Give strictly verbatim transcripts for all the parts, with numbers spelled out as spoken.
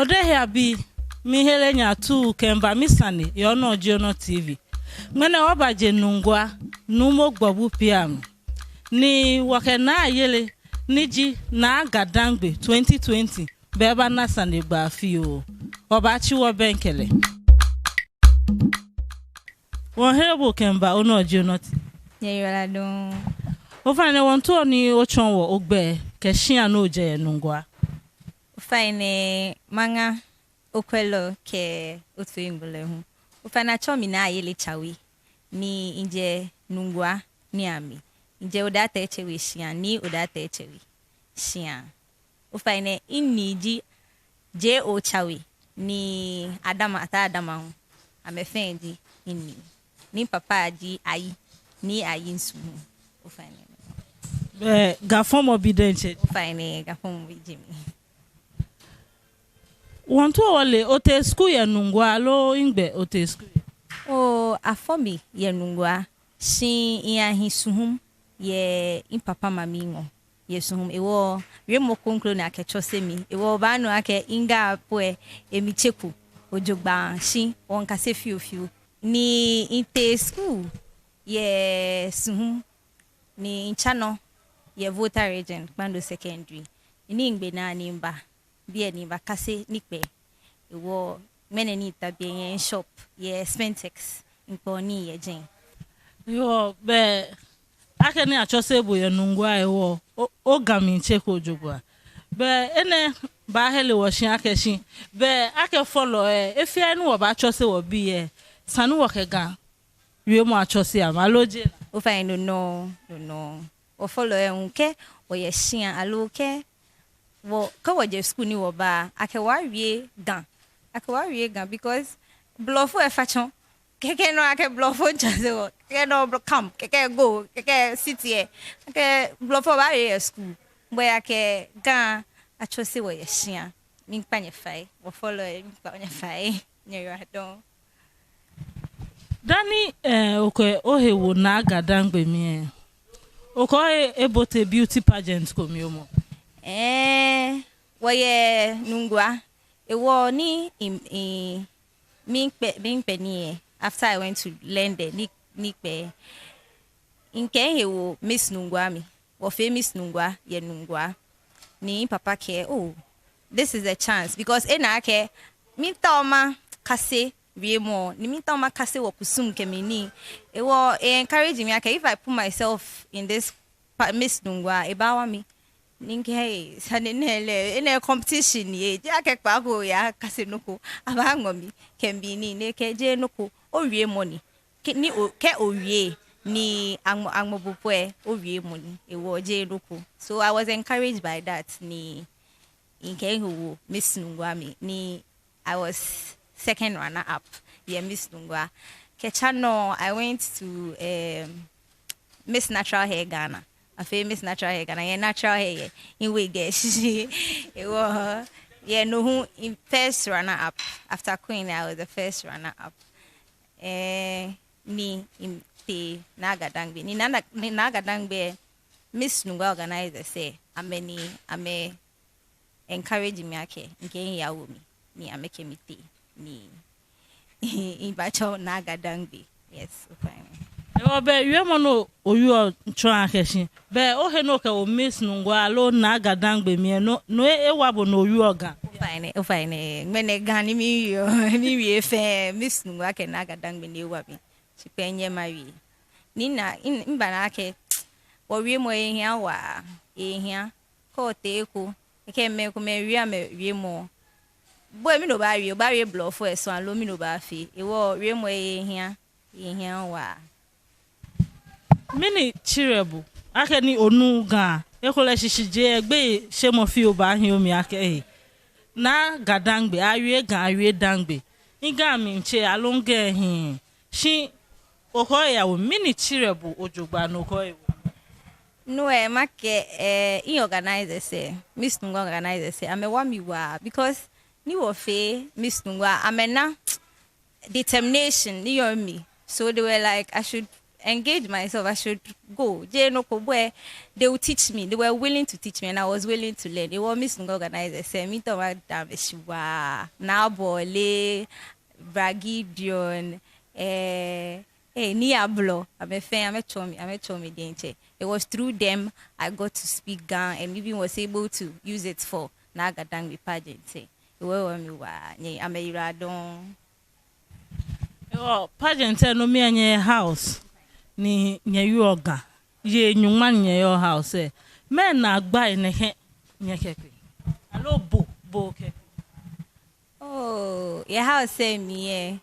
Odehe abii, mihere nyɛ atuu kɛmiiba Misane yɛ Onɔ Ji Onɔ T V. Ŋmɛnɛ wɔbaje Nungua, Nuumo Gbɔbu Piam. Ni wɔkɛ Naa Ayele, ni ji Naa Gadangbe twenty twenty, bɛ ebana sanegbaa fioo. Wɔbaatsi wɔbɛŋkɛ lɛ. Wɔhere bo kɛmiiba Onɔ Ji Onɔ T V. Nyɛyiwaladɔŋŋ. Ofainɛ, wɔmiitao ni otsɔɔ wɔ ogbɛi kɛ shia ni ojɛ yɛ Nungua. Ofainɛ, maŋa okwɛlɔ kɛ otoiŋjɔlɛ hu. Ofainɛ, atsɛɔ mi Naa Ayele Tsawe, ni mijɛ Nungua ni ami. Mijɛ Odaitei Tsawe shia, Nii Odaitei Tsawe shia. Ofainɛ, minii ji J O Tsawe, ni Adama, Ataa Adama hu, amɛ fɛɛ ji minii. Ni mipapa ji Ayi, Nii Ayi Nsuhu. Ofainɛ. Bɛ Ga fɔmɔ bi diɛŋtsɛ? Ofainɛ, Ga fɔmɔ bi ji mi. Wɔmiitao wɔle, otee skul yɛ Nungua aloo nɛgbɛ otee skul yɛ? Oo, afɔ mi yɛ Nungua, shi miyahi Suhum yɛ mipapa mami ŋɔɔ yɛ Suhum. Hewɔ wiemɔ kroko ni akɛtsɔse mi. Hewɔ obaanu akɛ mi Ga po lɛ, emli tseko jogbaŋŋ, shi wɔmiikase fiofio. Ni mitee skul yɛ Suhum, ni mitsa nɔ yɛ Volta Region, Kpando Secondary. Ni migbe naa ni miba biɛ ni mibakase nikpɛɛ. Hewɔ ŋmɛnɛ ni mita biɛ, miyɛ mishop yɛ Spentex, mikpɛɔ nii yɛ jɛi. Hewɔ bɛ akɛni atsɔse bo yɛ Nungua hewɔ, o, o Ga mli tseko jogbaŋŋ. Bɛ enɛ baahere wɔ shi akɛ shi, bɛ akɛ fɔlɔi lɛ, he fɛɛ he ni wɔbaatsɔse wɔbii lɛ, esa ni wɔkɛ Ga wiemɔ atsɔse amɛ, aloo jeee? Ofainɛ, no nɔŋŋ, no nɔŋŋ. Wɔ fɔlɔi lɛ hu, kɛ wɔyɛ shia aloo kɛ wɔ, kɛ wɔjɛ skul ni wɔba, akɛ wɔ awie Ga. Akɛ wɔ awie Ga because blɔfo lɛ fa tsɔ. Kɛkɛ nɔ akɛ blɔfo miitsɔse wɔ. Kɛkɛ nɔ bl-, camp, kɛkɛ go, kɛkɛ city lɛ. Akɛ blɔfo baawie yɛ skul. Bɔ ni akɛ Ga atsɔse wɔ yɛ shia. Miikpa nyɛ fai, wɔ fɔlɔi, miikpa nyɛ fai. Nyɛyiwaladɔŋŋ. Dani, eh, okɛ ohe wo Naa Gadangbe mli lɛ, okɛɛ e, ebote beauty pageant ko mli momo? Eh, wɔyɛ Nungua. Hewɔ ni mi, mi, miikpɛ, miikpɛ nii lɛ, after I went to learn the ni, nikpɛɛ, mikɛ mihe wo Miss Nungua mli. Wɔfee Miss Nungua yɛ Nungua. Ni mipapa kɛɛ, oh, this is a chance because ena akɛ miitao makase wiemɔ, ni miitao makase wɔkusum kɛ mɛni. Hewɔ e-encourage mi akɛ if I put myself in this pa-, Miss Nungua, ebaawa mi. Ni mikɛɛ, hey, sane nɛɛ lɛ, enɛ competition ni, jeee akɛ kpaako oyakase nɔ ko, abaaŋɔ mi kɛ mɛni, ni ekɛɛ jeee nɔ ko, owiemɔ ni. Kɛ ni o, kɛ owie ni aŋmɔ, aŋmɔ bo po lɛ, owiemɔ ni, hewɔ jeee nɔ ko. So I was encouraged by that, ni mikɛ mihe wo Miss Nungua mli, ni I was second runner up yɛ Miss Nungua. Kɛtsa nɔ, I went to, um, Miss Natural Hair Ghana. Afee Miss Natural Hair Ghana, yɛ natural hair yɛ, mi wig lɛ shishi. Hewɔ, yɛ no hu, mi first runner up. After Queen, I was the first runner up. Eh, ni mitee Naa Gadangbe. Ni Naa, ni Naa Gadangbe, Miss Nungua organizers lɛ, amɛ ni, amɛ-encourage mi akɛ mikɛ mihe awo mli, ni amɛkɛ mi tee, ni mibatsɔ Naa Gadangbe. Yes, ofainɛ. Hewɔ bɛ wiemɔ ni owieɔ tsɔɔ akɛ shi, bɛ ohe ni okɛwo Miss Nungua aloo Naa Gadangbe mli lɛ, no, no e, ewa bo ni owieɔ Ga? Ofainɛ, ofainɛ, ŋmɛnɛ Ga ni miwieɔ, miwie fɛɛ, Miss Nungua kɛ Naa Gadangbe ni ewa mi. Shi kpɛŋŋ nyɛ mawie. Ni mina, mi, mibana akɛ wɔwiemɔ lɛ ehiaa waa, ehiaa. Kɛ otee he ko, kɛkɛ mɛi komɛi wie amɛwiemɔ. Bo lɛ mɛni obaawie, obaawie blɔfo lɛ sɔŋŋ aloo mɛni obaafee? Hewɔ wiemɔ lɛ ehiaa, ehiaa waa. Mɛni tsirɛ bo akɛni onuuu Ga? Ekolɛ shishijee lɛ gbeyeishemɔ fioo baahi omli akɛ, eh, Naa Gadangbe, awie Ga, awie Dangbe. Mi Ga mli tse aloo mi Ga ehiii. Shi okɛɛ oyawo, mɛni tsirɛ bo jogbaŋŋ ni okɛɛ oyawo? No lɛ makɛɛ, eh, mi organizers lɛ, Miss Nungua organizers lɛ, amɛwa mi waa because ni wɔfee Miss Nungua, amɛna determination ni yɔɔ mimli. So they were like, I should engage myself, I should go. Jeee nɔ ko, but they will teach me. They were willing to teach me, and I was willing to learn. Hewɔ misumɔɔ organizers lɛ, miitao mada amɛ shi waa. Naa Bɔle, Bra Gideon, eh, eh, Nii Ablɔ, amɛfɛɛ, amɛtsɔɔ mi, amɛtsɔɔ mi diɛŋtsɛ. It was through them I got to speak Ga and even was able to use it for Naa Gadangme pageant lɛ. Hewɔ, hewɔ mi waa, nyɛ, amɛyiwaladɔŋŋ. Hewɔ pageant lɛ nɔ mli lɛ nyɛyɛ house, ni nyɛwieɔ Ga. Yei nyɔŋma ni nyɛyɔɔ house lɛ, mɛɛ naagbai nɛkɛ nyɛkɛkpe? Aloo bo, bo okɛkpe? Oh, yɛ house lɛ mli lɛ,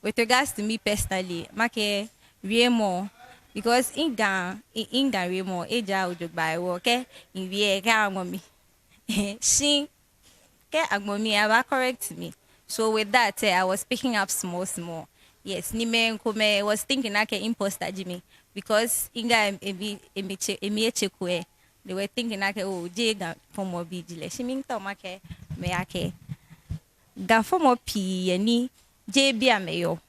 with regards to me personally, makɛɛ wiemɔ, because mi Ga, mi, mi Ga wiemɔ ejaaa jogbaŋŋ hewɔ kɛ miwie lɛ, kɛ aŋɔ mi. Shi kɛ aŋɔ mi lɛ, abaa correct mi. So with that, eh, I was picking up small small. Yes, ni mɛi komɛi was thinking akɛ imposter ji mi, because mi Ga lɛ, emli, emli tse, emli etseko lɛ, they were thinking akɛ, oh, jeee Ga fɔmɔbi ji lɛ. Shi miitao makɛɛ amɛ akɛ Ga fɔmɔ pii yɛ ni jeee biɛ amɛyɔɔ.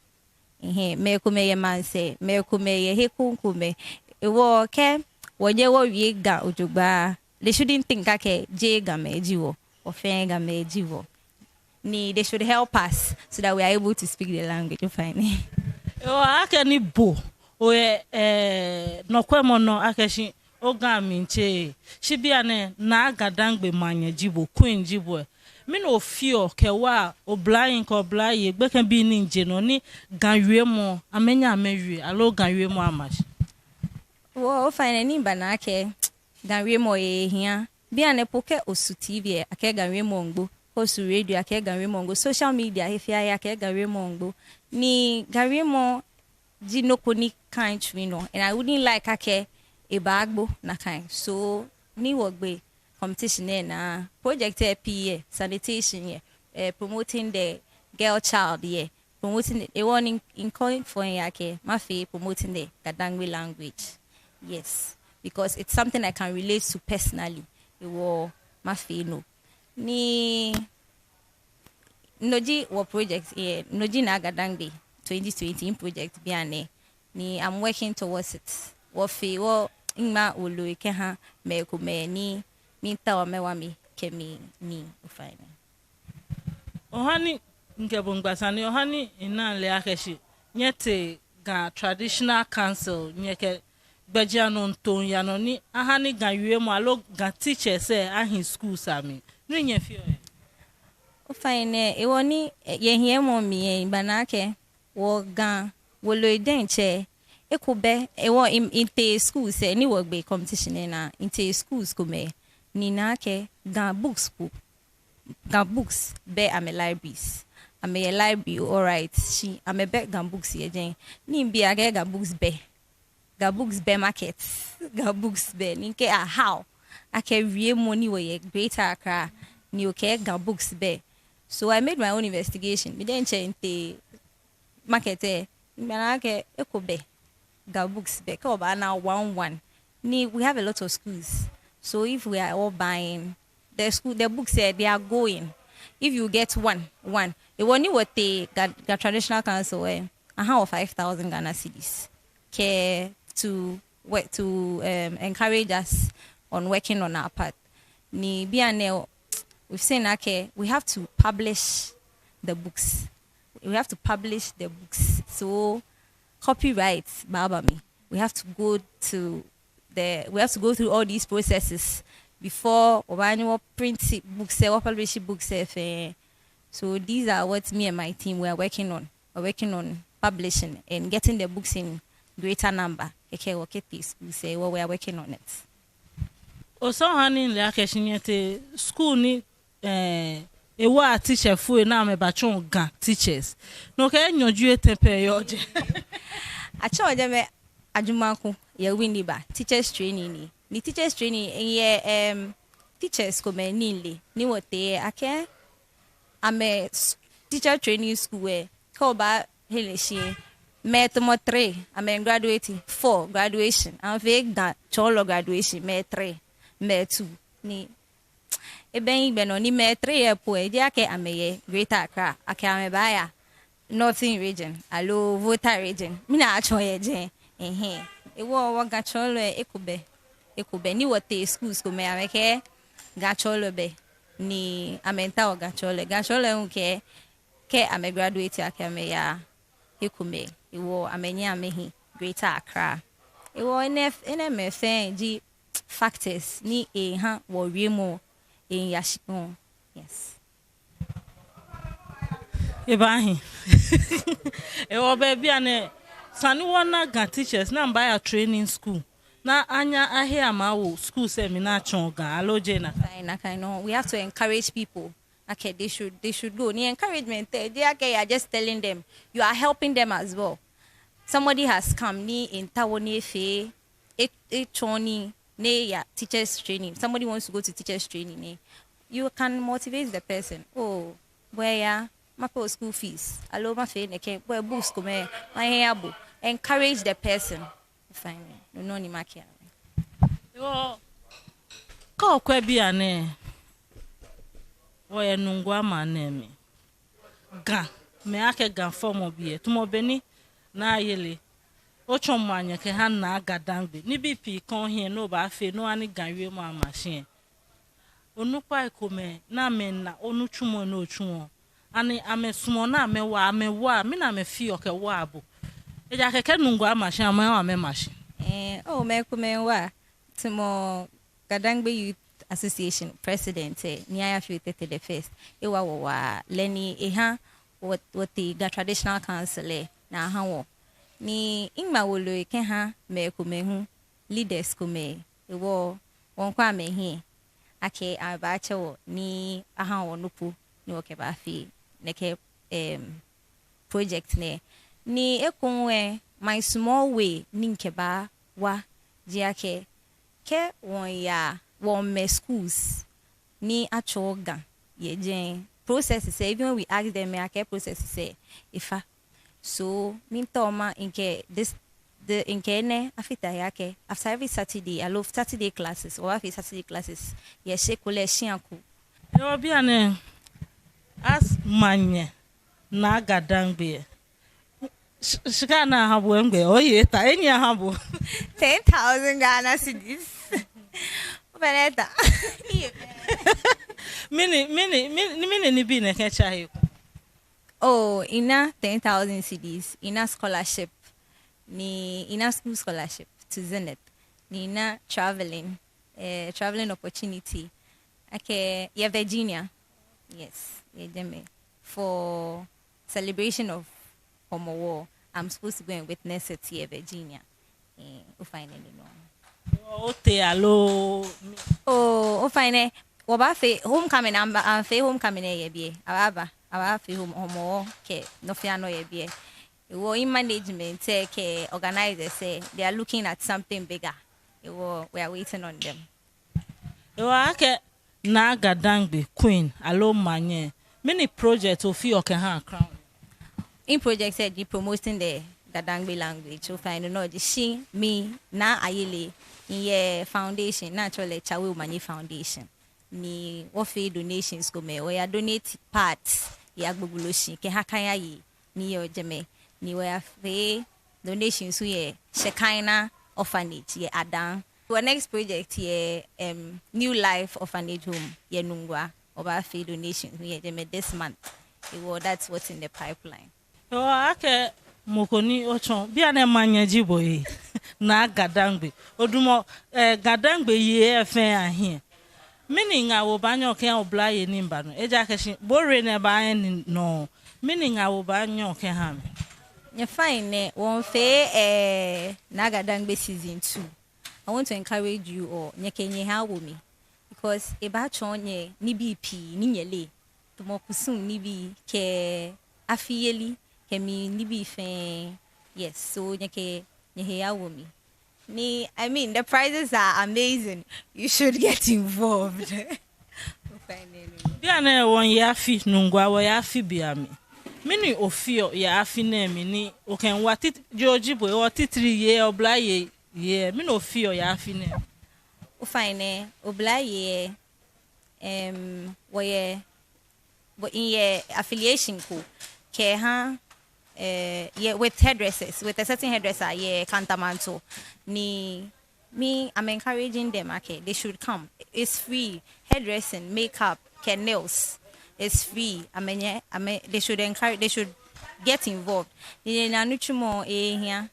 Ɛhɛɛ, mɛi komɛi yɛ maŋsɛɛ, mɛi komɛi yɛ he krokomɛi. Hewɔ kɛ wɔnyɛ wɔwie Ga jogbaŋŋ, they shouldn't think akɛ jeee Gamɛi ji wɔ. Wɔfɛɛ Gamɛi ji wɔ. Ni they should help us so that we are able to speak the language. Ofainɛ. Hewɔ akɛni bo oyɛ, eh, nɔkwɛmɔnɔ akɛ shi o Ga mli tsɛ, shi bianɛ Naa Gadangme manyɛ ji bo, queen ji bo lɛ, mɛni ofeɔ kɛwaa oblahii kɛ oblayei, gbekɛbii ni je nɔ ni Ga wiemɔ amɛnyɛ amɛwie, aloo Ga wiemɔ ama shi? Wɔ, ofainɛ, ni mibana akɛ Ga wiemɔ ehia. Bianɛ po kɛ osu T V lɛ, akɛɛ Ga wiemɔ miigbo. Kɛ osu radio, akɛɛ Ga wiemɔ miigbo. Social media he fɛɛ he, akɛɛ Ga wiemɔ miigbo. Ni Ga wiemɔ ji nɔ ko ni kã mitsui nɔ, and I wouldn't like akɛ ebaagbo nakai. So ni wɔgbe competition lɛ naa, project lɛ pii yɛ, sanitation yɛ, eh, promoting the girl child yɛ, promoting the, hewɔ ni mikɔ fɔŋ akɛ mafee promoting the Gadangme language. Yes, because it's something I can relate to personally. Hewɔ mafee no. Ni no ji wɔ project, eh, no ji Naa Gadangme twenty twenty project bianɛ. Ni I'm working towards it. Wɔfee, wɔ, miŋma woloi kɛha mɛi komɛi ni miitao amɛwa mi kɛ mi nii. Ofainɛ. Ohani, mikɛ bo miigba sane, ohani mina mile akɛ shi nyɛtee Ga Traditional Council, nyɛkɛ gbɛjianɔtoo yaa nɔ ni ahani Ga wiemɔ aloo Ga teachers lɛ ahi schools amli. Mɛni nyɛfeɔ yɛ? Ofainɛ, hewɔ ni, eh, yɛ hiɛmɔ mli lɛ, mibana akɛ wɔ Ga woloi diɛŋtsɛ, eko bɛ, hewɔ mi, mitee schools lɛ, ni wɔgbe competition lɛ naa, mitee schools komɛi, ni mina akɛ Ga books ko, Ga books bɛ amɛ libraries. Amɛyɛ library, alright, shi amɛbɛ Ga books yɛ jɛi. Ni mibi akɛ Ga books bɛ, Ga books bɛ market, Ga books bɛ, ni mikɛɛ ah, how? Akɛ wiemɔ ni wɔyɛ Greater Accra, ni okɛɛ Ga books bɛ. So I made my own investigation. Mi diɛŋtsɛ mitee market lɛ, mibana akɛ eko bɛ, Ga books bɛ, kɛ obaana one one. Ni we have a lot of schools. So if we are all buying, the school, the books lɛ, they are going. If you get one, one. Hewɔ ni wɔtee Ga, Ga Traditional Council lɛ, aha wɔ five thousand Ghana cedis. Kɛ to work, to, um, encourage us on working on our part. Ni bianɛ, we've seen akɛ we have to publish the books. We have to publish the books. So copyright baaba mli. We have to go to the, we have to go through all these processes before wɔbaanyɛ wɔ print books lɛ, wɔ publish books lɛ fɛɛ. So these are what me and my team were working on. We're working on publishing and getting the books in greater number. Kɛkɛ wɔkɛtee schools lɛ, we are working on it. Osaŋ hani mile akɛ shi nyɛtee school ni, eh, ewaa teacherfoi ni amɛbatsɔɔ Ga teachers. No kɛ nyɔji etɛ pɛ yɔɔ jɛi. Atsɔɔ jɛmɛ ajuma ko yɛ Winneba, teachers training ni. Ni teachers training lɛ, em, teachers komɛi ni mile, ni wɔtee akɛ amɛ s-, teacher training school lɛ, kɛ oba he lɛ shi, mɛi tamɔ three amɛ graduate, four graduation, amɛfee Ga tsɔɔlɔ graduation, mɛi three, mɛi two, ni ebɛŋkɛ gbɛ nɔ ni mɛi three lɛ po lɛ, jeee akɛ amɛyɛ Greater Accra, akɛ amɛbaaya Northern Region aloo Volta Region. Mɛni atsɔɔ yɛ jɛi? Ɛhɛɛ. Hewɔ wɔ Ga tsɔɔlɔi eko bɛ, eko bɛ. Ni wɔtee schools komɛi amɛkɛɛ Ga tsɔɔlɔ bɛ. Ni amɛmiitao Ga tsɔɔlɔ. Ga tsɔɔlɔ hu kɛɛ kɛ amɛ graduate a kɛ amɛya he komɛi. Hewɔ amɛnyɛɛɛ amɛhi Greater Accra. Hewɔ enɛ, enɛɛmɛi fɛɛ ji factors ni eha wɔwiemɔ lɛ eeya shikpɔŋ. Yes. Ebaahi. Hewɔ bɛ bianɛ, esa ni wɔna Ga teachers ni amɛbaaya training school, ni anyɛ ahe amɛ awo schools lɛ mli ni atsɔɔ Ga, aloo jeee nakai? Fine, nakai nɔŋŋ. We have to encourage people. Okay, they should, they should go. Ni encouragement lɛ, jeee akɛ you are just telling them, you are helping them as well. Somebody has come ni etaoɔ ni efee, e, etsɔɔ nii, ni eya teachers training. Somebody wants to go to teachers training, eh? You can motivate the person. Oh, bo yaa, mapay o school fees. Aloo mafee nɛkɛ, bo yaa books komɛi, mahe maha bo. Encourage the person. Fine. No, no, ni makɛɛ. Hewɔ, kɛ okwɛ bianɛ, wɔyɛ Nungua maŋ nɛɛ mli. Ga, mɛi akɛ Ga fɔmɔbii lɛ, tamɔ bɔ ni Naa Ayele, otsɔ manyɛ kɛha Naa Gadangme. Nibii pii kɔɔ ohiɛ ni obaafee ni oha ni Ga wiemɔ ama shi. Onukpai komɛi ni amɛna onitsumɔ ni otsuɔ, ani amɛsumɔɔ ni amɛwa, amɛwa, mɛni amɛfeɔ kɛwaa bo? Ejaakɛ kɛ Nungua ma shi, amɛwa, amɛma shi. Eh, oh, mɛi komɛi wa, tamɔ Gadangme Youth Association President, eh, Nii Ayafio Tetteh the First, ewa wɔ waa, lɛ ni eha wɔ, wɔtee Ga Traditional Council lɛ, ni aha wɔ. Ni miŋma wolo kɛha mɛi komɛi hu, leaders komɛi, hewɔ wɔmiikwɛ amɛhiɛ akɛ amɛbaatsɛ wɔ ni aha wɔ nɔ ko ni wɔkɛbaafee nɛkɛ, em, project nɛɛ. Ni ekoŋŋ lɛ, my small way ni mikɛbaawa ji akɛ, kɛ wɔmiiya, wɔmiimɛ schools ni atsɔɔ Ga yɛ jɛi, processes lɛ, even when we ask them, akɛɛ processes lɛ efa. So, miitao ma mikɛ this, the, mikɛ enɛ afata he akɛ, after every Saturday, aloo Saturday classes, wɔbaafee Saturday classes yɛ shia ko lɛ, shia ko. Hewɔ bianɛ, as manyɛ Naa Gadangme lɛ, sh-, shika ni aha bo lɛ, nɛgbɛ oye eta, enyiɛ aha bo? Ten thousand Ghana cedis. Obɛ nɛ eta. Mɛni, mɛni, mɛni, mɛni nibii nɛkɛ tsa he ekoŋŋ? Oh, mina ten thousand cedis, mina scholarship, ni mina school scholarship to Zenith, ni mina traveling, eh, traveling opportunity. Akɛ, yɛ Virginia. Yes, yɛ jɛmɛ. For celebration of Hɔmɔwɔ. I'm supposed to go and witness it yɛ Virginia. Eh, ofainɛ ni no. Otee aloo? Oh, ofainɛ. Wɔbaafee homecoming, amɛba, amɛfee homecoming lɛ yɛ biɛ. Abaaba, abaafee hom-, Hɔmɔwɔ kɛ nɔ fɛɛ nɔ yɛ biɛ. Hewɔ mi management lɛ kɛ organizers lɛ, they are looking at something bigger. Hewɔ, we are waiting on them. Hewɔ akɛ Naa Gadangme Queen aloo Manyɛ, mɛni project ofeɔ kɛha Crown? Mi project lɛ ji promoting the Gadangme language. Ofainɛ no ji shi mi Naa Ayele, miyɛ foundation ni atsɛɔ lɛ Tsawe Omanye Foundation. Ni wɔfee donations komɛi, wɔya donate parts yɛ Agbogbloshie kɛha Kanya yei ni yɔɔ jɛmɛ. Ni wɔyafee donations hu yɛ Shekinah Orphanage yɛ Adan. Wɔ next project yɛ, em, New Life Orphanage Home yɛ Nungua. Wɔbaafee donation hu yɛ jɛmɛ this month. Hewɔ, that's what's in the pipeline. Hewɔ akɛ mɔ ko ni otsɔɔ, bianɛ Manyɛ ji bo lɛ, Naa Gadangme. Odamɔ, eh, Gadangme yei lɛ fɛɛ ahiɛ. Mɛni ŋaawoo obaanyɛ okɛha oblayei ni miiba nɔ? Ejaakɛ shi bo lɛ nɛɛ baanyɛ ni nɔ. Mɛni ŋaawoo obaanyɛ okɛha amɛ? Nyɛfainɛ, wɔmiifee, eh, Naa Gadangme season two. I want to encourage you all. Nyɛkɛ nyɛhe awo mli. Because ebaatsɔɔ nyɛ nibii pii ni nyɛleee. Tamɔ kusum nibii kɛ afiyeli kɛ mɛi nibii fɛɛ. Yes, so nyɛkɛ nyɛhe awo mli. Ni, I mean, the prizes are amazing. You should get involved. Bianɛ wɔmiiya afi, Nungua wɔya afi beiaŋ. Mɛni ofeɔ yɛ afi nɛɛ mli ni okɛmiiwa tit-, yoo ji bo lɛ, titri yei, oblayei lɛ, mɛni ofeɔ yɛ afi nɛɛ mli? Ofainɛ, oblayei lɛ, em, wɔyɛ, wɔ, miyɛ affiliation ko kɛha, uh, yeah, with hairdressers, with a certain hairdresser, yeah, Kantamanto. Ni, me, I'm encouraging them, okay, they should come. It's free. Hairdressing, makeup, kɛ nails, it's free. I mean, yeah, I mean, they should encourage, they should get involved. Ni, ni, na, nitsumɔ, eh, here.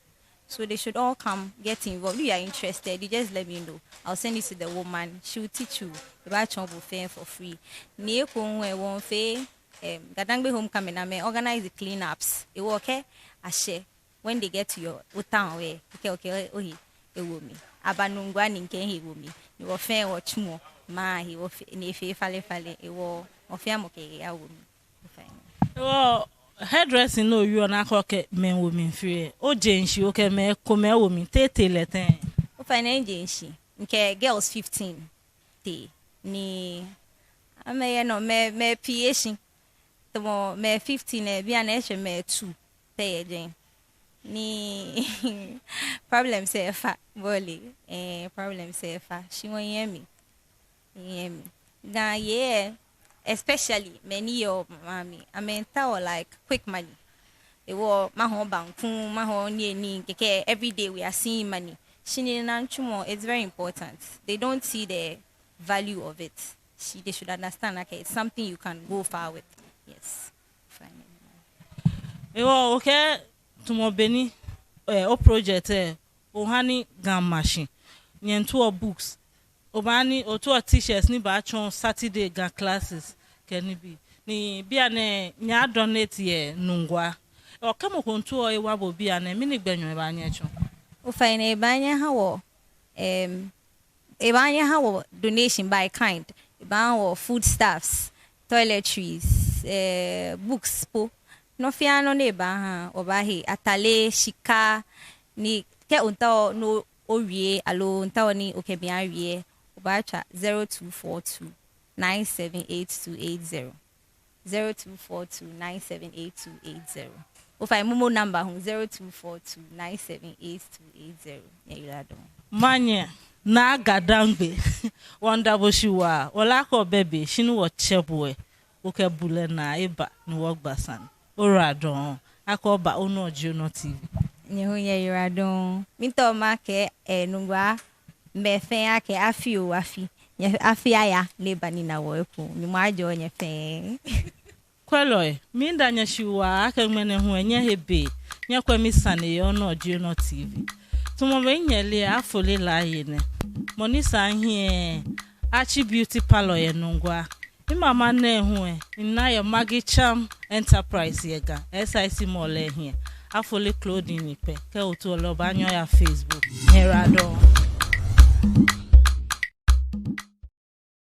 So they should all come get involved. If you are interested, you just let me know. I'll send it to the woman. She will teach you. Ebatsɔɔ bo fɛɛ for free. Ni eko hu lɛ wɔfee, um, Gadangbe homecoming, amɛ organize the cleanups. Ewɔ kɛ ashɛ, when they get to your, o town lɛ, okay, okay, oh, he, ewo mli. Aba Nungua ni mikɛ he wo mli. Ni wɔfɛɛ wɔtsumɔ, ma he, wɔfee, ni efee falefale, ewɔ, wɔfɛɛ mɔ kɛ he awo mli. Ofainɛ. Ewɔ, hairdressing ni oyɔɔ ni akɛɛ okɛ mɛi wo mli fɛɛ, ojeŋ shi okɛ mɛi komɛi wo mli, te etee lɛ tɛŋŋ? Ofainɛ, ejeŋ shi. Mikɛ girls fifteen tee. Ni amɛyɛ nɔ, mɛi, mɛi pii eshi. Tamɔ mɛi fifteen lɛ, bianɛ eshɛ mɛi two pɛ yɛ jɛmɛ. Ni problems lɛ efa, bo ole, eh, problems lɛ efa. Shi wɔyɛ mli. Nyɛmi. Ga yɛ, especially mɛi ni yɔɔ maŋ mli, amɛmiitao, like, quick money. Ewɔ, mahɔɔ banku, mahɔɔ niyenii, kɛkɛ every day we are seeing money. Shi nina nitsumɔ, it's very important. They don't see the value of it. Shi they should understand, okay, it's something you can go far with. Yes. Fine. Ewɔ, okɛɛ tamɔ bɔ ni, eh, o project lɛ, oha ni Ga mashi, nyɛmiitao books, oba ni otao t-shirts ni baatsɔɔ Saturday Ga classes kɛ nibii. Ni bianɛ nyɛdonate yɛ Nungua. Okɛ mɔ ko miitao ewa bo bianɛ, mɛni gbɛ nyɔŋ ebaanyɛ etsɔ? Ofainɛ, ebaanyɛ aha wɔ, em, ebaanyɛ aha wɔ donation by kind. Ebaaha wɔ foodstuffs, toiletries, eh, books po. Nɔ fɛɛ nɔ ni ebaaha, wɔbaahe, atale, shika, ni kɛ omiitao ni owie, aloo omiitao ni okɛ mi awie, obaatswa zero two four two nine seven eight two eight zero. Zero two four two nine seven eight two eight zero. Ofainɛ, momo number hu, zero two four two nine seven eight two eight zero. Nyɛyiwaladɔŋŋ. Manyɛ, Naa Gadangbe, wɔmiida bo shi waa, wɔle akɛ obɛ be, shi ni wɔtsɛ bo lɛ, okɛ bulɛ naa eba ni wɔgba sane. Oyiwaladɔŋŋ, akɛ oba Onɔ Ji Onɔ T V. Nyɛ hu nyɛyiwaladɔŋŋ. Miitao makɛɛ, eh, Nungua mɛi fɛɛ akɛ afi oo afi, nyɛ afi aya ni eba nina wɔ ekoŋŋ. Nyɔŋmɔ ajɔɔ nyɛ fɛɛ. Kwɛlɔi, miida nyɛ shi waa akɛ ŋmɛnɛ hu lɛ nyɛhe be, nyɛkwɛ mi sane yɛ Onɔ Ji Onɔ T V. Tamɔ bɔ ni nyɛle lɛ, Afole La yɛ nɛ. Mɔ ni sa mihiɛ lɛ, Archie Beauty Parlour yɛ Nungua. Mimama nɛɛ hu lɛ, mina yɛ Maggie Charm Enterprise yɛ Ga, S I C Mall lɛ hiɛ. Afole Clothing ni pɛ, kɛ otao lɛ obaanyɛ oya Facebook. Nyɛyiwaladɔŋŋ.